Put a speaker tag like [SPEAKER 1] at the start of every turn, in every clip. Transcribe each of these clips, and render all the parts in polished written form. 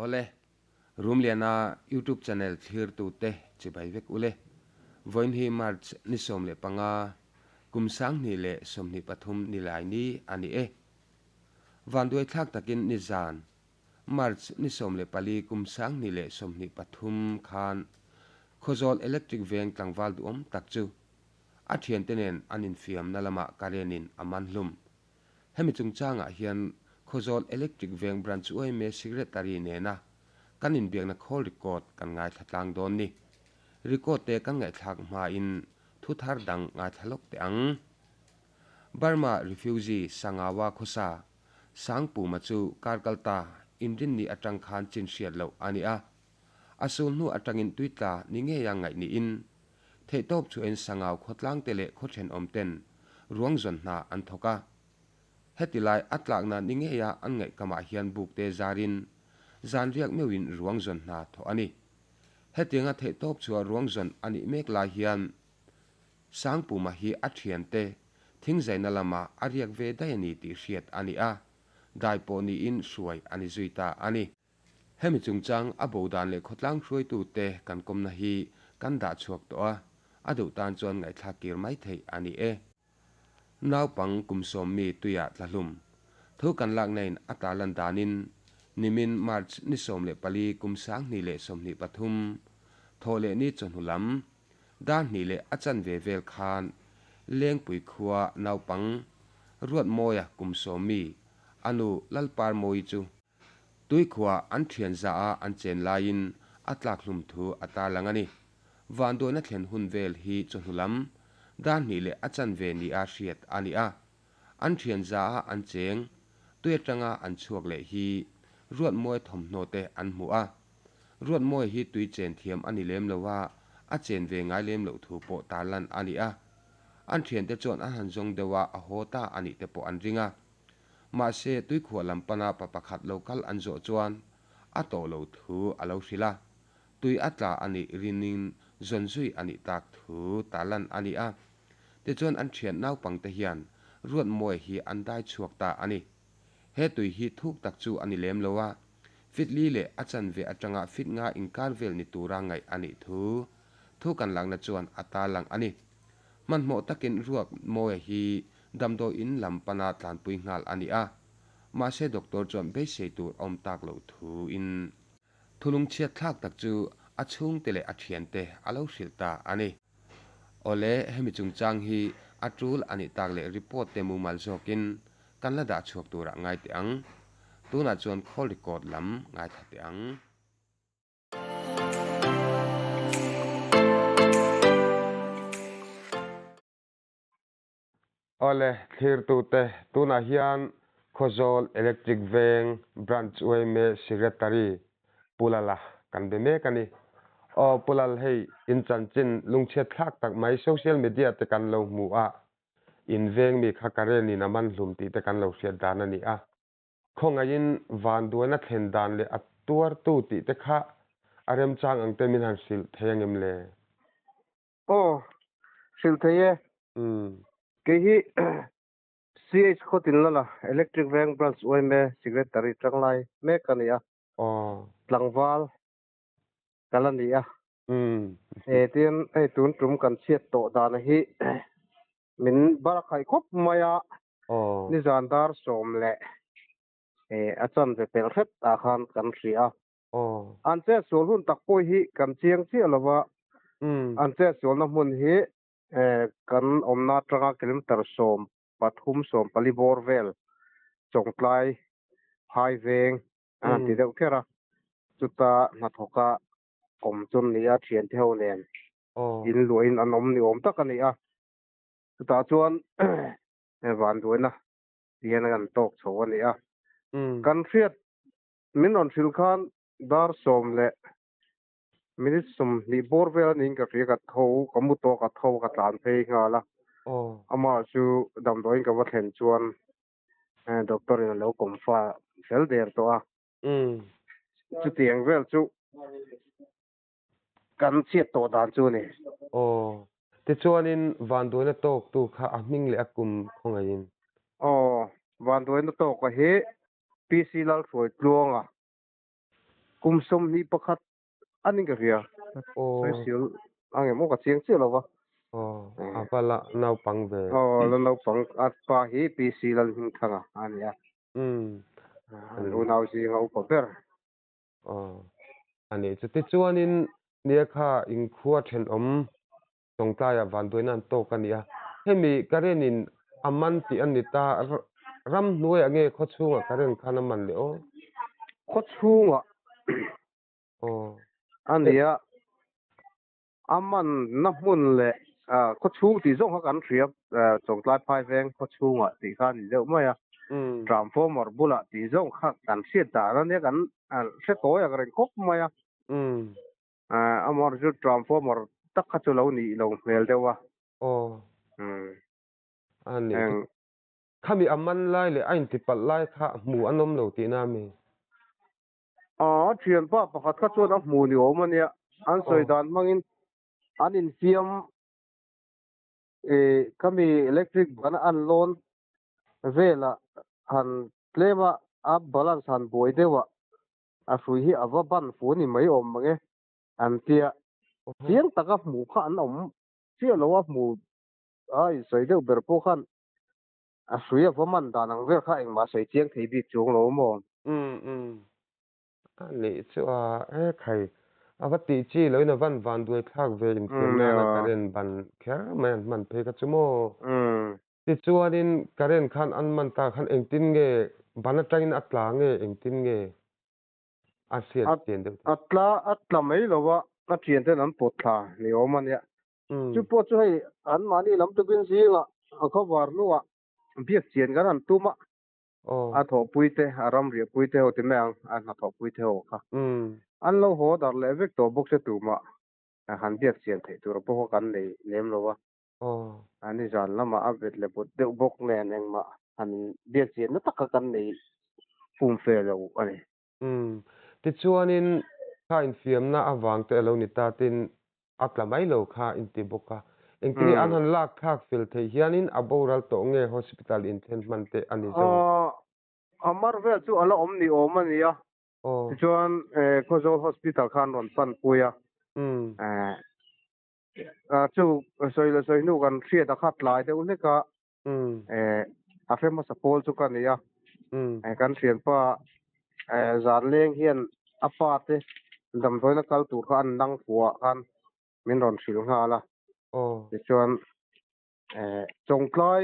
[SPEAKER 1] Awle, Rumliana YouTube channel thlirtute chibai vek ule. Vawiin hi March ni 15, kum 2023 nilai ni a ni e. Vanduaithlak takin nizan, March ni 14 kum 2023 khan Khawzawl Electric Veng tlangval duhawm tak chu a thiante nen an infiamna lamah karenin a man hlum. Hemi chungchangah hian Khawzawl Electric Veng Branch yma Secretary nena kan inbiakna khawl record kan ngaithla tlang dawn ni. Record te kan ngaihthlak hmain thu thar dang ngaithla lawk teh ang. Burma refugee Sangawa khawsa Sangpuma chu kar kal ta inrinni atang khan chin hriat loh a ni a. A sul hnu atangin tuitla ni ngeia ngaih niin Theihtawp chuain Sangau khawtlangte leh khaw thenawm ten ruang zawn hna an thawk a. Heti lai a tlakna ni ngeia an ngaihkamah hian bukte zarin zan riak meuhin ruang zawn hna thawh a ni. Hetianga theihtawp chua ruang zawn a nih mek lai hian Sangpuma hi a thiante thingzaina lamah a riak ve daih a ni tih hriat a ni a, dai pawh niin hruai a ni zui ta a ni. Hemi chungchang a bo dan leh khawtlang hruaitute kan kawmna hi kan dah chhuak tawh a, a duh tan chuan ngaihthlak kir mai theih a ni e. Naupang kum sawmmi tuiah tla hlum. Thu kan lakna-in a tarlan danin nimin March ni 14 kum 2023 thawh leh ni chawhnu lam dar hnih leh a chanve vel khan Lengpui khua naupang Ruatmawia kum sawmmi a nu Lalparmawii chu Tuikhua an thian za a an chen laiin a tlak hlum thu a tarlang a ni. Vanduaina thlen hun vel hi chawhnu lam dar hnih leh a chanve nia hriat a ni a. An thian za a an cheng, tui atanga an chhuak leh hi Ruatmawi thawmhnaw te an hmu a. Ruatmawi hi tui chen thiam a ni lem lo a, a chen ve ngai lem loh thu pawh tarlan a ni a. An thiante chuan an han zawng deuh a, a haw ta a nih te pawh an ring a. Mahse, tuikhuah lam pana pa pakhat lo kal an zawh chuan a tawh lo thu a lo hrilh a, tui a tla a nih rinin zawn zui a nih tak thu tarlan a ni a. Tichuan an thian naupangte hian Ruatmawia hi an dai chhuak ta a ni. He tui hi thuk tak chu a ni lem lo a, fit li leh a chanve atanga fit nga inkar vel ni tura ngaih a nih thu thu kan lakna chuan a tarlang a ni. Hmanhmawh takin Ruatmawia hi Damdawi in lam pana tlanpui nghal a ni a, mahse doctor chuan beisei tur a awm tak loh thu in thulung chhiat thlak tak chu a chhungte leh a thiante a lo hrilh ta a ni. Awle, hemi chungchang hi a tul a nih tak leh report te mumal zawkin kan la dah chhuak turah ngai teh ang. Tunah chuan call record lam ngaithla teh ang. Awle, thlirtute, tunah hian Khawzawl Electric Veng Branch yma Secretary Pu Lala kan be mek a ni. Aw Pu Lal, hei in chanchin lungchhiat thlak tak mai social media te kan lo hmu a, in veng mi kha current in a man hlum tih te kan lo hriat dan a ni a. Khawngaihin vanduaina thlen dan leh a tuartu tih te kha a remchang ang te min han hrilh thei angem le?
[SPEAKER 2] Aw, hrilh thei e. Kei hi CH Khawtin Lala, Electric Veng Branch yma Secretary tanglai mek ka ni a. Tlangval ka la ni a. E tin hei tun tum kan chhiat tawh dan hi min bar khaih khawp mai a. Nizan dar sawm leh a chanve pel hret ah khan kan hria a. An chetsual hun tak pawh hi kan chiang chiah lo va, an chetsualna hmun hi kan awmna atanga kilometer 13 14 bawr vel Chawngtlai phai veng an han ti deuh kher a, chuta hnathawka awm chu an ni a, thiante ho nen in luahin an awm ni awm tak a ni a, chutah chuan vanduaina hian an tawk chho a ni a, kan hriat Min rawn hrilh khan dar sawm leh minute sawmhnih bawr vel a niin ka hria, ka tho, ka mu tawh, ka tho, ka tlan phei nghal a. Amah chu damdawiin ka va thlen chuan doctor in a lo kawm fa fel der tawh a. Chutiang vel chu kan chhiat tawh dan chu a ni.
[SPEAKER 1] Aw. Tichuanin vanduaina tawktu kha a hming leh a kum khawngaihin.
[SPEAKER 2] Aw, vanduaina tawka hi PC Lalhruaitluanga Kum 21 a ni ka hria. Sawisil ang em aw ka chiang chiah lo va.
[SPEAKER 1] Aw, a va la naupang ve.
[SPEAKER 2] Aw, la naupang a pa hi PC Lalhmingthanga a ni a. An unau zinga upa ber.
[SPEAKER 1] Aw, a nih chu. Tichuanin nia kha inkhua thenawm Tawngtaiah vanduaina an tawk a ni a. Hemi current in a man tih a ni ta, ramhnuaiah nge khawchhungah current khan a man leh aw?
[SPEAKER 2] Khawchhungah a ni a, a manna hmun leh khawchhung tih zawng kha kan hria, Chawngtlai Phaiveng khawchhungah tih kha a ni deuh mai a, transformer bulah tih zawng kha kan hriat dan a nia, kan hre tawi ang reng khawp mai a. Amor chu transformer tak kha chu lo nih lo hmel deuh a.
[SPEAKER 1] Aw. A nih chu. Khami a man lai leh a intipalh lai kha hmu an awm lo tihna a mi?
[SPEAKER 2] Aw, a thianpa pakhat kha chuan a hmu ni awm a nia. An sawi dan hmangin an infiam khami electric ban an lawn velah han tlem a, a balance han buai deuh a. A hrui hi a va ban fu ni mai awm mang e an tia. Chiang taka hmuh kha an awm chiah lo a, hmu a insawi deuh ber pawh khan a hrui a va man dan ang vel kha engmah sawi chiang thei bik chuang lo maw?
[SPEAKER 1] Umm umm. A nih chu a he khai a va tih chi loin a van van duai thlak ve infiam nana current ban kher mai an hman phei kha chu maw? Tichuanin current khan an man ta khan engtin nge ban atangin a tla nge engtin nge a hriat chian deuh
[SPEAKER 2] theih? A tla a tla mai lo a, a thian ten an pawt thla ni awm a nia. Chu pawh chu hei anmahni lam tukin zingah a khawvar hnuah biak chian kan han tum a, a thawhpui te a ramriahpui te ho ti mai ang a hnathawhpui te ho kha an lo haw darh leh vek tawh bawk se tumah han biak chian theih tur pawh kha kan nei lem lo a. A nizan lamah a bet leh but deuh bawk nen engmah han biak chianna taka kan nei fum fe lo a ni.
[SPEAKER 1] Umm. Tichuanin kha infiamna avang te a lo ni ta tin a tla mai lo kha inti bawk a. Engtin nge an han lak thlak fel theih hianin a boral tawh nge hospital inthlen hman te a ni zawk?
[SPEAKER 2] A mar vel chu a la awm ni awm a ni a. Tichuan Khawzawl Hospital khan rawn panpui a. Chu sawi leh sawi hnu kan hriat a kha tlai deuh hlek a, a hre hmasa pawl chu ka ni a, kan thianpa zan leng hian a pa te damdawiina kal tur kha an nang fuh ah khan min rawn hrilh nghal a, tichuan Chawngtlai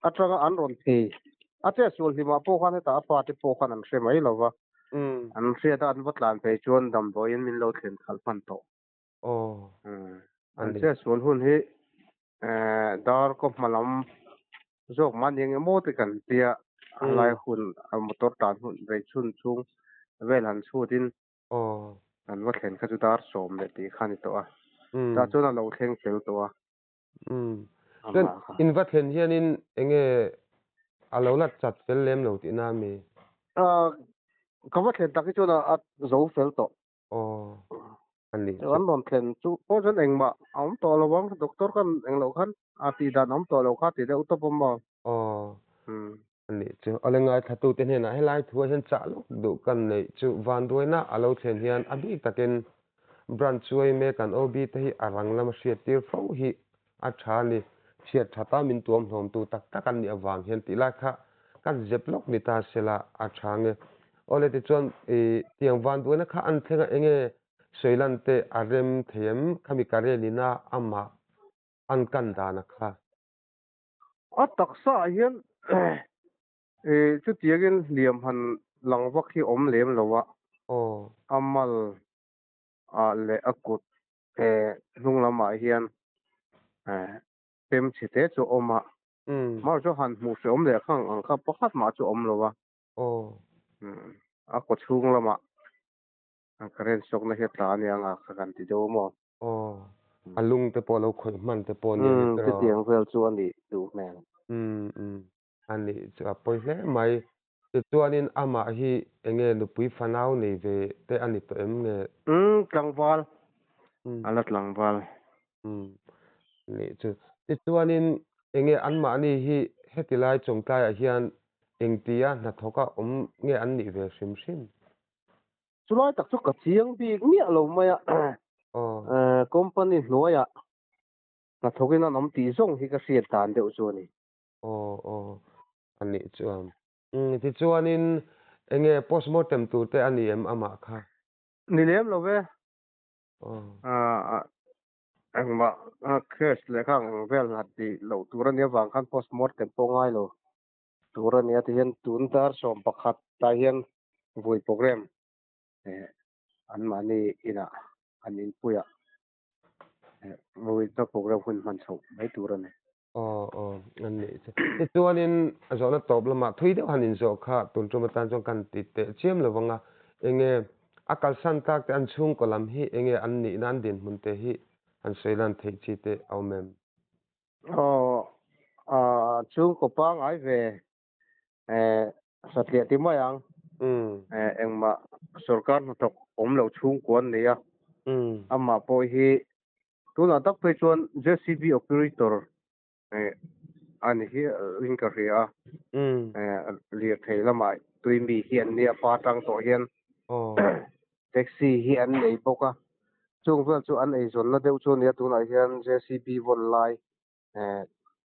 [SPEAKER 2] atanga an rawn phei a chetsual hlimah pawh khan hetah a pa te pawh khan an hre mai lo va, an hriat a an va tlan phei chuan damdawiin min lo thlen khalh hman tawh.
[SPEAKER 1] Aw.
[SPEAKER 2] An chetsual hun hi dar kaw hma lam zawk mah ni eng emaw te kan tia a lai hun a motor tan hun rei chhun chhung vel han chhutin an va thlen kha chu dar 10 leh tih kha a ni tawh a. Tah chuan a lo thleng fel tawh a.
[SPEAKER 1] Chuan in va thlen hianin enge a lo la chat fel lem lo tihna a mi?
[SPEAKER 2] Ka va thlen tak hi chuan a zo fel tawh.
[SPEAKER 1] Aw a nih
[SPEAKER 2] chu. An rawn thlen chu pawh chuan engmah a awm tawh lo ang, doctor khan engloh khan a tih dan a awm tawh lo kha tih deuh tawp awm a.
[SPEAKER 1] Aw a nih chu. Awle ngaithlatute hnenah helai thuah hian chah lawk duh kan neih chu vanduaina a lo thlen hian a bik takin branch chuai mek an OB te hi a rang lama hriat tir fo hi a tha a ni. Chhiat that a min tuam hlawmtu tak tak an nih avang hian tih lai kha kan zep lawk ni ta sela a tha nge. Awle tichuan i tiang vanduaina kha an thleng a enge sawilan te a rem thei em khami Karel ina amah an kan dan a kha.
[SPEAKER 2] A taksa ah hian i chutiangin hliam han lang vak hi awm lem lo a, a mal ah leh a kut He hnung lamah hian pem chhe te chu a awm a, mar chu han hmuh hrehawm leh khang ang kha pakhat mah chu a awm lo a, a kaw chhung lamah current shock na hi a tla a nia nga kha kan ti deuh maw?
[SPEAKER 1] Aw, a lung te pawh a lo khawih hman te pawh a nia
[SPEAKER 2] ni tawh. Chutiang vel chu a nih duh hmel.
[SPEAKER 1] A nih chu a pawi hle mai. Tichuanin amah hi enge nupui fanau nei ve te a ni tawh em nge?
[SPEAKER 2] Umm tlangval, a la tlangval.
[SPEAKER 1] Umm nih chu. Tichuanin enge anmahni hi heti lai chawngtlaiah hian engtia hnathawka awm nge an nih ve hrim hrim?
[SPEAKER 2] Chulai tak chu ka chiang bik miah lo mai a. Company hnuaiah hnathawkin an awm tih zawng hi ka hriat dan deuh chu a ni.
[SPEAKER 1] Aw aw a nih chuan. Tichuanin enge postmortem tur te a ni em amah kha?
[SPEAKER 2] Ni lem lo ve. Engmah case leh kha ang vel han tih loh tur a nih avang khan postmortem pawh ngai lo tur a ni a tihian tun dar 11 ah hian vui program anmahni inah an inpuiah vuina program hun hman chhoh mai tur a ni.
[SPEAKER 1] Aw aw an nih chu. Tichuanin a zawhna tawp lamah thui deuh han inzawh kha tun tum atan chuan kan ti teh chiam lo vang a, enge a kalsan tak te an chhungkaw lam hi enge an nihna an dinhmun te hi han sawi lan theih chi te a awm em?
[SPEAKER 2] Aw chhungkaw pangngai ve satliah ti mai ang. Engmah sorkar hnathawk awm lo chhungkua an nei a, amah pawh hi tunah tak phei chuan JCB operator a ni hialin ka hria a, lirthei lamah tui mi hi an nia pa tang tawh hian taxi hi an nei bawk a, chung vel chu an eizawnna deuh chu a nia tunah hian JCB vawn lai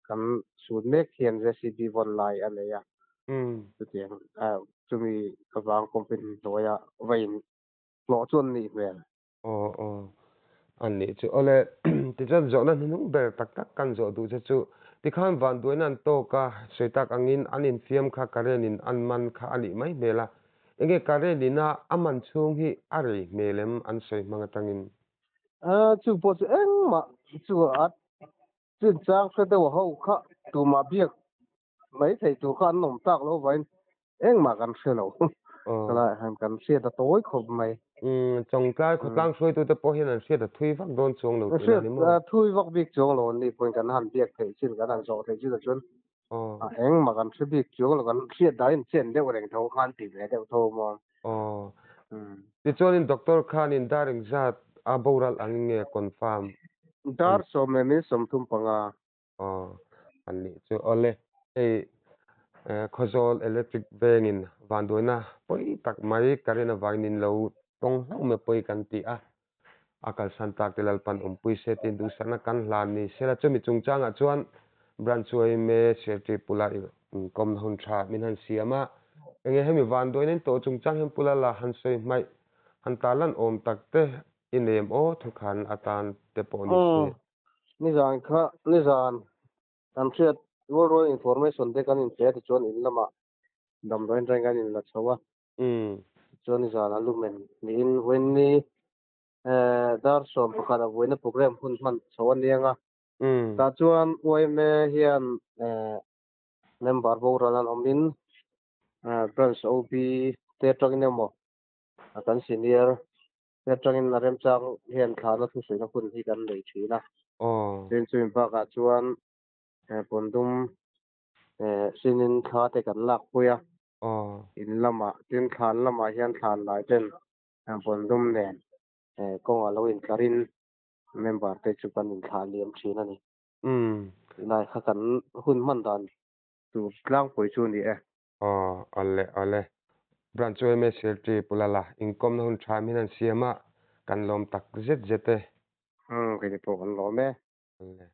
[SPEAKER 2] kan sut mek hian JCB vawn lai a nei a, chutiang chumi avang company hnuaia va in hlawh chu an nih hmel.
[SPEAKER 1] Aw aw a nih chu. Awle tichuan zawhna hnuhnung ber tak tak kan zawh duh che chu tikhan vanduaina an tawk a, sawi tak angin an infiam kha current in an man kha a nih mai hmel a, enge current ina a man chhung hi a rei hmel em an sawi hmang atangin?
[SPEAKER 2] Chu pawh chu engmah chu a chinchang hre deuh ho kha tumah biak mai thei tur kha an awm tak lo vain engmah kan hre lo. Helai han kan hriat a tawi khawp mai.
[SPEAKER 1] Chawngtlai khawtlang hruaitute pawh hian an hriat a thui vak dawn chuang lo tihna a ni maw?
[SPEAKER 2] Hriat thui vak bik chuang lo an ni pawhin kan han biak theih chin kan han zawh theih chin ah chuan engmah kan hre bik chuang lo kan hriat dahin chen deuh reng tho khan ti ve deuh tho maw?
[SPEAKER 1] Tichuanin doctor khanin dar engzat a boral angin nge confirm?
[SPEAKER 2] Dar 1:35.
[SPEAKER 1] Aw, an nih chu. Awle, hei Khawzawl Electric Vengin vanduaina pawi tak mai current avangin in lo tawng hlauh mai pawi kan ti a, a kalsan tak te Lalpan awmpui se tiin duhsakna kan hlan ni sela chumi chungchangah chuan Branch yma Secretary Pula inkawmna hun tha min han siam a, enge hemi vanduaina in tawh chungchang hian Pula la han sawi hmaih han tarlan awm tak te i nei em aw thukhan atan te pawh ni se.
[SPEAKER 2] Nizan kha nizan kan hriat World Royal Information te kan inpe a tichuan in lamah damdawiin atangin kan inla chho a. Tichuan nizan a lumen niin vawiinni dar 11 a vawiina program hun hman chho a niang a. Tah chuan yma hian member boral an awmin branch OB te atangin emaw kan senior He atangin a remchang hian thlahna thusawina hun hi kan nei thin a. Tin chumi bakah chuan pawndum sinin thla te kan lak pui a. In lamah tin thlan lamah hian thlan lai ten pawndum nen kawngah lo intlarin member te chu kan inthlah liam thin a ni. Tilai kha kan hun hman dan tur tlangpui chu a ni e.
[SPEAKER 1] Aw, awle, awle. Branch yma Secretary Pu Lala, inkawmna hun tha min han siam a, kan lawm tak zet zet e.
[SPEAKER 2] Umm, kei te pawh kan lawm e.
[SPEAKER 1] Awle.